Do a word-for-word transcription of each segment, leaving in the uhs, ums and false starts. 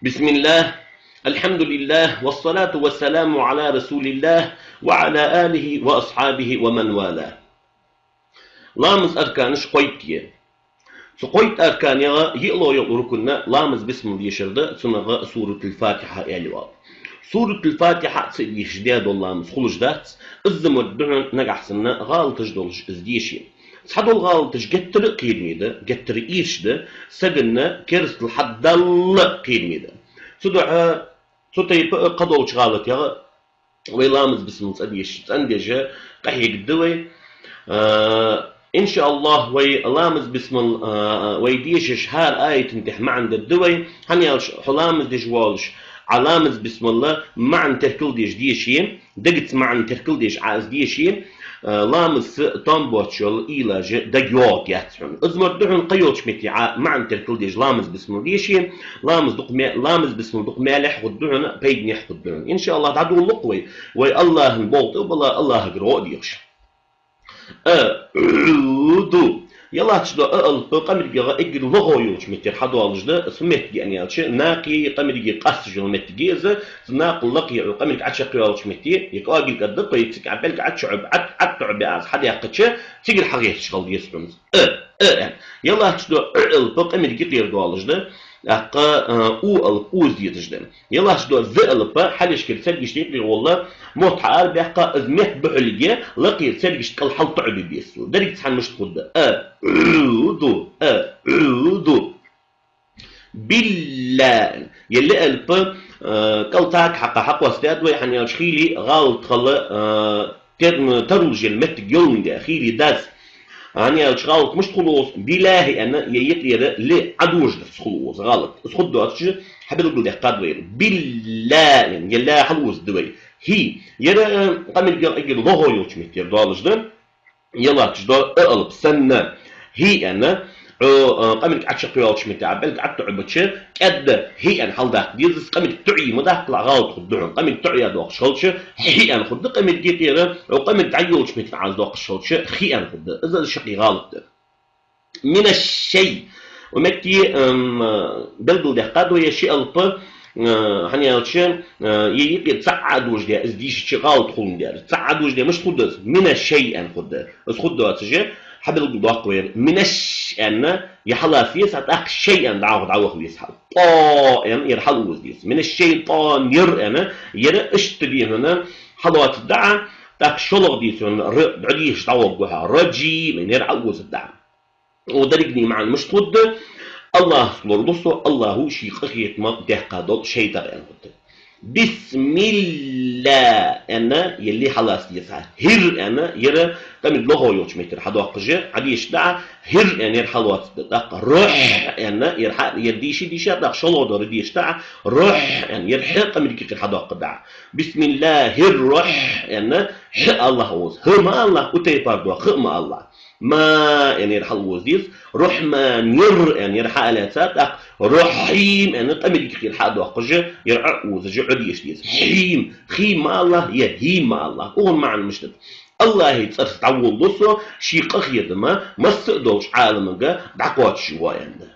بسم الله، الحمد لله، والصلاة والسلام على رسول الله وعلى آله وأصحابه ومن والاه. Ламаза арканаш кхойтта я. Цу кхойтта арканех йиълагӀа йола рукн ламаза бисмал дешар да, цунах Суратуль-Фатихьа аьле оал. Суратуль-Фатихьа ца дешаш даь дола ламаз хулаш дац, из ма дий хьона нагахьа санна гӀалаташ долаш из деше. Цхьадола гӀалаташ геттара а кхераме да, геттара а эшаш да, сагана керастал хьадалла кхераме да. Цудухьа цу тайпа а кхыдолча гӀалатех вай ламаза бисмал цӀадеш, цӀандеш къахьегаш да вай. А, иншааллахӀ, вай ламаза бисмал, а, вай дешаш хӀара аята тӀа маӀан дергда вай. ХӀана аьлча хьо ламаз деш воалаш, Ӏа ламаза бисмала маӀан теркалдеш деше, дегаца маӀан теркалдеш Ӏа из деше, а, ламазаца там боацаш йола уйлаш дагайоагӀаргьяц хьона. Из ма дий хьона кхыйолча метте Ӏа маӀан теркалдеш ламаза бисмал деше, ламаз дукха ма-, ламаза бисмал дукха маьлехьа хургда хьона, пайданехьа хургда хьона. ИншааллахӀ, дӀадоладу-кх вай, вай АллахӀа болх тӀа а бала, АллахӀагара гӀо а дехаш. А, у, ду. Е латташ дола а алап къамаргагӀа эггара лохагӀа йолча меттера хьадоалаш да, цу моттиге аьнна аьлча, накхеи къамаргеи къасташ йола моттиг я из, цу накха лакхе Ӏо къамарг Ӏочакхйоалача метте, е кӀоагал кӀадда кхой, цига Ӏа пӀелг ӀочуӀоб-, Ӏо-, ӀочуӀобаь аз хьадаьккхача, цигара хьагӀерташ хила деза хьона из. А, а, а. Е латташ дола у алап къамарга юкъера доалаш да, тӀаккха, а, у алап оза дезаш да. Е латташ дола з алап хьалхашкара царгашта юкъе гӀолла мотт хьаарабаьккха, из метта бухьалга лакхера царгашта кӀал хьалтоӀабе беза цо. Деррига цхьана мишта хургда? А, у, ду, а, у, ду. Билла. Е л алап, а, кӀал тӀаккха хьакха хьакхоастадаьд вай, хӀана аьлча хийла гӀалат хила, а, тер-, м, тарлуш йола моттиг йоландаь, хийла дац. ХӀана аьлча гӀалат мишта хул укхаза, билахӀи аьнна, е юкъера л Ӏодожадарца хул укхаза гӀалат. Из хургдоацаш, хьабелгалдаьккхад вай. Билла, е ла хьалозаду вай. ХӀи. Ер, э, къамаргагӀа эггара лохагӀа йолча меттера доалаш да. Е латташ дола а алап санна. ХӀи аьнна, Ӏо, а, къамарг Ӏочакхйоалача метте Ӏа пӀелг ӀотоӀабича, кӀадда хӀи аьнна хьалдаккха деза из, къамарг тоӀае ма даккхалахь, гӀалат хургда хьона. Къамарг тоӀае доаккхаш хилча, хӀи аьнна хургда, къамарга юкъера, Ӏо къамарг дӀайолалуча метте Ӏа из доаккхаш хилча, хи аьнна хургда. Из шаккхе гӀалат да. Минаш-шай. Укх метте, ам, белгалдаьккхад вай ши алап, а, хӀана аьлча, а, е юкъера цаӀ Ӏодожадаь из дийшача гӀалат хуландаь. ЦаӀ Ӏодожадаь мишта хургда из? Минаш-шай аьнна хургда. Из хургдоацаш, хьабелгалдоаккх вай. Минаш аьнна, е хьалаца деза, тӀаккха шай аьнна дӀа-, дӀаваха веза хьал. ТӀо аьнна, ер хьалоза деза. Минаш-шайтӀанир аьнна, ер иштта дий хьона, хьалоацаргда Ӏа, тӀаккха шоллагӀа деза хьона, р дӀадешаш дӀагӀоргва хьо. Раджим аьнна, ер хьалозаргда Ӏа. Укх деррига маӀан мишта хургда? АллахӀаца лорадолда со, АллахӀа ший къахетама даьккха дола шайтӀа аьнна хургда. Бисмилла аьнна, е л хьалаца деза. ХӀир аьнна, ер къамарг лохагӀа йолча меттера хьадоаккхаш, Ӏодешаргда Ӏа, хӀир аьнна, ер хьалоацаргда. ТӀаккха рухь аьнна, ер хьа-, ер дийша, дийша, тӀаккха шоллагӀа дола р дешаргда Ӏа, рухь аьнна, ер хьа къамарга юкъера хьадоаккхаргда Ӏа. Бисмиллахир рухь аьнна, хьа АллахӀ оза. ХӀа ма алалахь, укх тайпара дола х ма алалахь. Ма аьнна, ер хьалоза деза. Рухьманир аьнна, ер хьалаьца, тӀаккха рухьим аьнна, къамарга юкъера хьадоаккхаш, ер Ӏо озаш, Ӏо дешаш деза. Хьим, хим ма алалахь, е хим ма алалахь. Укхун маӀан мишта да? АллахӀа цӀерца дӀаволалу со ший къахетама масса а долча Ӏаламага дӀакхоачаш вола аьнна.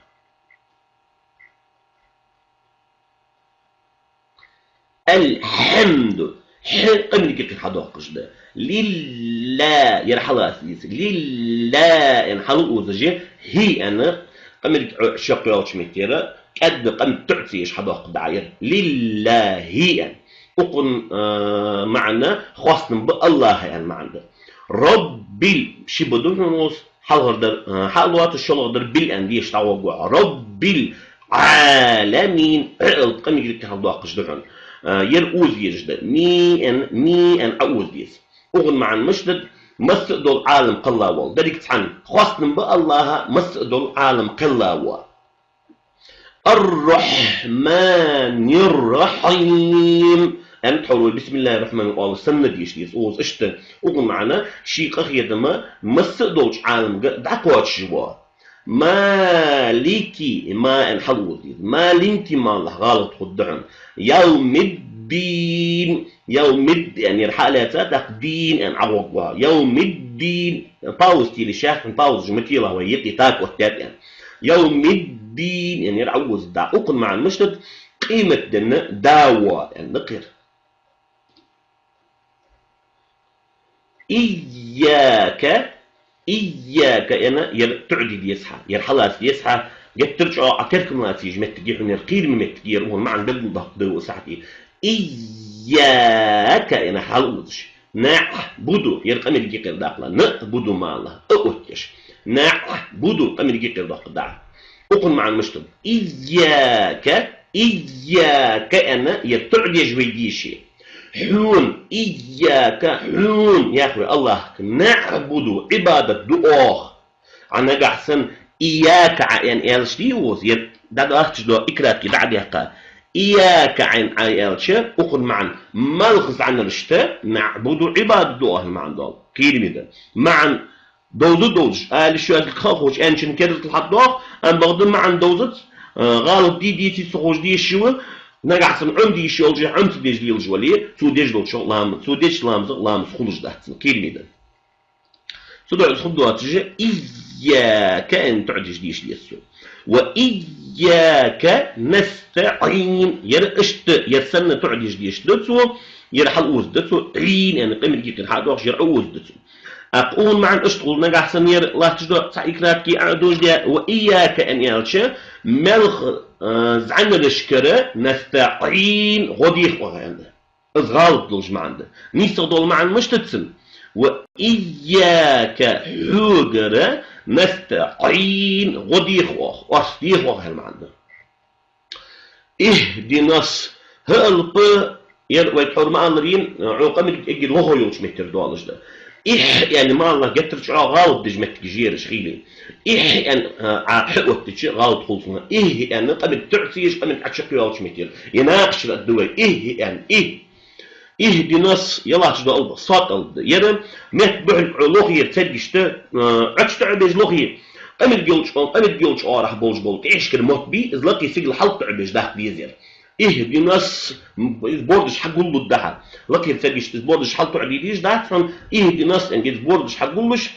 Алхьамду. Хьа къамарга юкъера хьадоаккхаш да. Лилла, ер хьалаца деза. Лилла аьнна хьалозаш, хӀи аьнна, къамарг Ӏо чакхйоалача меттера, кӀадда къамарг тоӀа ца еш хьадоаккхаргда Ӏа ер. ЛиллахӀи аьнна. Укхун, а, маӀан хоастам ба АллахӀа аьнна маӀан да. Роббил, ши ба да хьона укхаза, хьалхардар, а, хьалоацаш, шоллагӀдар бил аьнна дешаш дӀагӀоргва хьо. Роббил Ӏаламин, Ӏ алап къамарга юкъера хьалдоаккхаш да хьона. А, ер оза дезаш да. Ми аьнна, ми аьнна Ӏооза деза. Укхун маӀан мишта да? Масса а дола Ӏалам кхелла вола. Деррига цхьана. Хоастам ба АллахӀа, масса а дола Ӏалам кхелла вола. Ар-Рахьманир-Рахьим. Амма тхьовра вай бисмиллахӀир-рахьманир-рахьим оалаш санна деша деза укхаза иштта. Укхун маӀан ший къахетама масса а долча Ӏаламага дӀакхоачаш вола. Малики, ма аьнна хьалоза деза. Малинки ма алалахь, гӀалат хургда хьона. Явмиддин. Явмид аьнна, ер хьалаьца, тӀаккха дин аьнна Ӏоозаргва хьо. Явмиддин. Пауза телаш яц хьона, пауза ма телахь вай, юкъе тӀаккха оттадаьд аьнна. Явмиддин аьнна, ер Ӏоозаргда. Укхун маӀан мишта да? къематдийнахьа да ва аьнна кхера. Ийяка, ийяка аьнна, ер тоӀаде деза хьа, ер хьалаца деза хьа, геттара чӀоагӀа Ӏа теркам лаца еза моттиг я хьона ер, кхераме моттиг я ер, укхун маӀан белгалдоаккхаргда вай сахьате. Ийяка аьнна хьалаозаш. НаӀбуду, ер къамарга юкъера дакъа ла, наӀбуду ма алалахь, а оттадеш. НаӀбуду, къамарга юкъера дакъа да. Укхун маӀан мишта да? Ийяка, ийяка аьнна, ер тоӀадеш вай дийша. Хьона, ийяка, хьона, яхар АллахӀага, наӀбуду, Ӏибадат ду оаха. Ӏа нагахь санна ийяка Ӏа аьнна аьлча дий укхаза, ер дӀадахача до икратки дӀа а даьккха. Ийяка Ӏа аьнна Ӏа аьлча, укхун маӀан, малх зӀанарашта, наӀбуду, Ӏибадат ду оаха маӀан доал. Кхераме да. МаӀан довза довзаш, ала йиш йоацилга ха а ховш, аьнначун керастал хьадоагӀа, амма бакъда маӀан довзац, а, гӀалат дий, деций ца ховш дезаш ва, нагахь санна Ӏомаде йиш йолаш, Ӏома ца деш лелаш вале, цо деш долчох лам-, цо деча ламазах ламаз хулаш дац цун, кхераме да. Цудухьа из хургдоацаш, ийяка аьнна тоӀадеш дийша деза цо. Ва ийяка настаӀин. Ер иштта, ер санна тоӀадеш дийша да цо, ер хьалаозаргда цо, Ӏин аьнна къамарга юкъера хьадоахаш, ер Ӏоозаргда цо. ТӀаккха укхун маӀан иштта хул, нагахь санна ер латташ да, цхьа икратки а дожде, ва ийяка аьнна аьлча, малх, а, зӀанарашкара настаӀин, гӀо дех оаха аьнна. Из гӀалат долаш маӀан да. НийсагӀа дола маӀан мишта да цун? Ва ийяка, хьогара, настаӀин, гӀо дех оаха, орц дех оаха аьнна маӀан да. Ихдинас, хӀа алап, ер вай тхьовра ма аллара, Ӏо къамарга эггара лохагӀа йолча меттера доалаш да. Ихь аьнна ма алалахь, геттара чӀоагӀа гӀалат деш моттигаш я ераш хилий. Ихь аьнна, а, Ӏа хьа оттадича гӀалат хул цунах. Ихь аьнна къамарга тоӀа ца еш, къамарга Ӏочакхйоалача меттера. Е накъаш ла да вай. Ихь аьнна, ихь. Ихдинас, е латташ дола алап, сод алап да. Ер метта бухьалга Ӏо лохера цергашта, а, Ӏочу тоӀабеш лохе. Къамарга йолча, къамарга йолча оагӀорахьа болаш бола тӀехьашкара мотт бий, из лакхе сигала хьалтоӀабеш даккха деза ер. Ихдинас, м, из бордаш хьагуллудда хьа. Лакхера цергашта из бордаш хьалтоӀаде дезаш дац хьона, ихдинас аьнна, из бордаш хьагуллуш,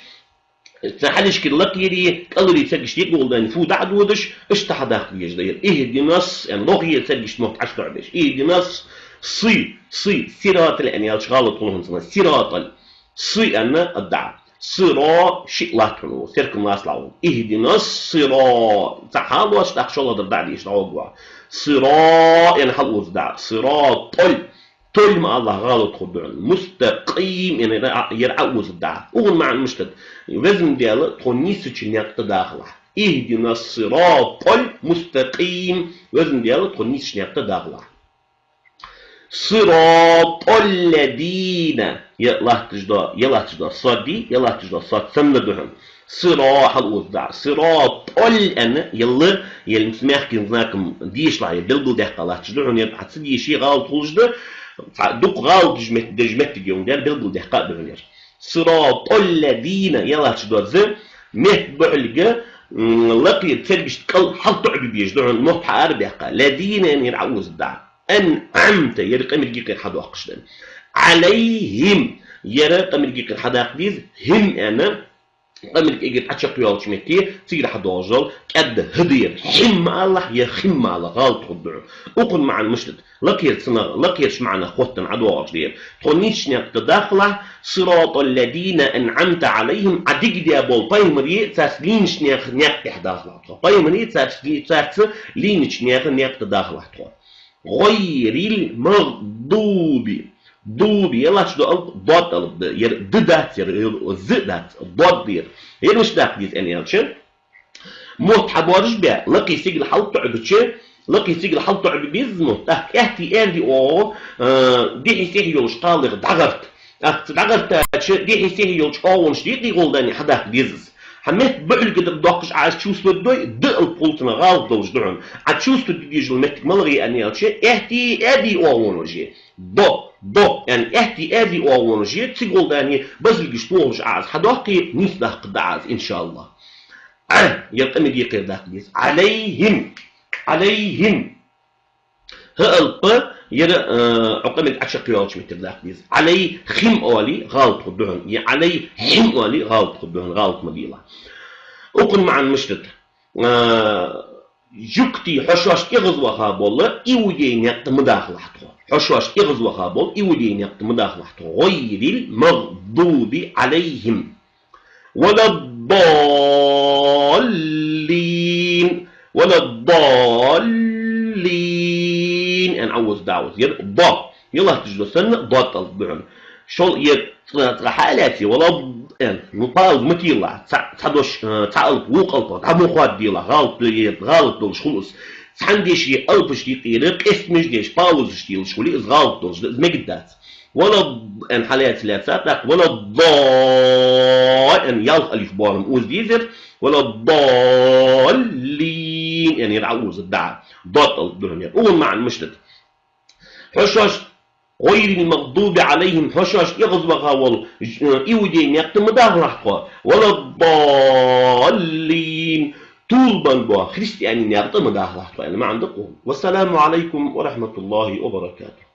цхьа хьалхашкара лакхереи кӀалхареи цергашта юкъе гӀолла дайна фу дӀа а додаш, иштта хьадаккха дезаш да ер. Ихдинас аьнна, лохера цергашта мотт Ӏочу тоӀабеш. Ихдинас, сы, сы, сиратал аьнна аьлча гӀалат хул хьона цунах. Сиратал. Сы аьнна, а, да. Сиро, шиъ латт хьона укхаза, теркам лацалахь укхаза. Ихдинас сиро. Цхьа хьалоацаш, тӀаккха шоллагӀдар дӀа а дийша дӀагӀоргва. Сиро, аьнна хьалаозаргда. Сиратал. Тол ма алалахь, гӀалат хургда хьона. Мустакъим, аьнна, ер Ӏоозаргда. Укхун маӀан мишта да? Везан Даьла, тхо нийсача наькъа тӀа дахалахь. Ихдинас сиратал мустакъим. Везан Даьла, тхо нийсача наькъа тӀа дахалахь. Сиратал лазина. Е латташ дола, е латташ дола сод дий, е латташ дола сод санна да хьона. Сиро хьалаозаргда. Сиратал аьнна, е ла, е мягким знаком дешалахь, е белгалдаьккха латташ да хьона, е Ӏа ца деше гӀалат хулаш да, цхьа дукха гӀалат деш мет-, деш моттиг я хьона, ер белгалдаьккха а да хьона ер. Сиратал лазина, е латташ дола за, метта бухьалга, м, лакхера цергашта кӀал хьалтоӀабе безаш да хьона, мотт хьаарабаьккха. Лазина аьнна ер Ӏоозаргда. АнӀамта, ер къамарга юкъера хьадоаккхаш да. Ӏалайхим, ер къамарга юкъера хьадаккха деза, хим аьнна, къамарга эггара Ӏочакхйоалача метте, цигара хьадоагӀаш дола кӀаьда хӀа да ер. Хим ма алалахь, е хим ма алалахь, гӀалат хургда хьона. Укхун маӀан мишта да? Лакхера цунах, лакхерча маӀанах хоттаденна ӀодоагӀаш да ер. Тхо нийсача наькъа тӀа дахалахь, сиратал лазина анӀамта Ӏалайхим, Ӏа дика даь бола пайхамарий, царца лийнача наьха наькъа тӀа дахалахь тхо. Пайхамарий, царца, царца лийнача наьха наькъа тӀа дахалахь тхо. ГӀайрил магӀдуби. Дуби, е латташ дола алап, дод алап да. Ер д дац, ер, ер з дац, дод да ер. Ер мишта даккха деза аьнна аьлча, мотт хьабоаржабаь, лакхе сигала хьалтоӀабича, лакхе сигала хьалтоӀабе беза мотт, тӀаккха аьттеи аьрдеи оагӀув, а, дехьеи сехьеи йолча кхалех дӀагӀерт. ТӀаккха цу дӀагӀертача дехьеи сехьеи йолча оагӀонаш юкъе гӀолла дайна хьадаккха деза из. Хьа метта бухьалга дар доаккхаш Ӏа из чувствовать дой, д алап хул цунах, гӀалат долаш да хьона. Ӏа чувствовать де дезаш дола моттиг малагӀа я аьнна аьлча, аьттеи аьрдеи оагӀонаш я. До, до, аьнна, аьттеи аьрдеи оагӀонаш я, цига гӀолла дайна базилгаш тохалуш Ӏа из хьадоаккхе, нийса даккхаргда Ӏа из, иншааллахӀ. Ӏа, ер къамарга юкъера даккха деза. Ӏалайхим, Ӏалайхим. ХӀа алап, ер, э, Ӏо къамарга Ӏочакхйоалача меттера даккха деза. Ӏалайхим оале гӀалат хургда хьона. Е Ӏалайхьим оале гӀалат хургда хьона, гӀалат ма делахь. Укхун маӀан мишта да? Э, Жугтий, хьо шоашта эгӀазваха бола иудей никъ тӀа ма дахалахь тхо. Хьо шоашта эгӀазваха бола иудей никъ тӀа ма дахалахь тхо. غير المغضوب عليهم ولا الضالين. ولا الضالين. Эн Ӏаоза дӀаоза. Ер бо. Мел латташ да санна, дод алап да хьона. Шол ер цкъа, цкъа хьалаьций, вала, эн, ну, пауза ма тилла. Цхьа, цхьа дош, э, цхьа алап, вокх алапах дӀа ма хоададилла. ГӀалат, э, гӀалат долаш хул из. Цхьан деши алапашта юкъера къестамаш деш, паузаш телаш хуле, из гӀалат долаш да, из мегаргдац. Вала, эн хьалаьца лаьца, тӀаккха вала дой, эн ялх алиф боарам оза дезар, вала доллин, эн ер Ӏаоза дӀа. Дод алап да хьона ер. Укхун маӀан мишта да? Хьо шоашта غير المغضوب عليهم, хьо шоашта эгӀазваха вола, э, иудей никъ тӀа ма дахалахь тхо. ولا الضالين. Тилабенна бола христианий никъ тӀа ма дахалахь тхо, аьнна маӀан да укхун. والسلام عليكم ورحمة الله وبركاته.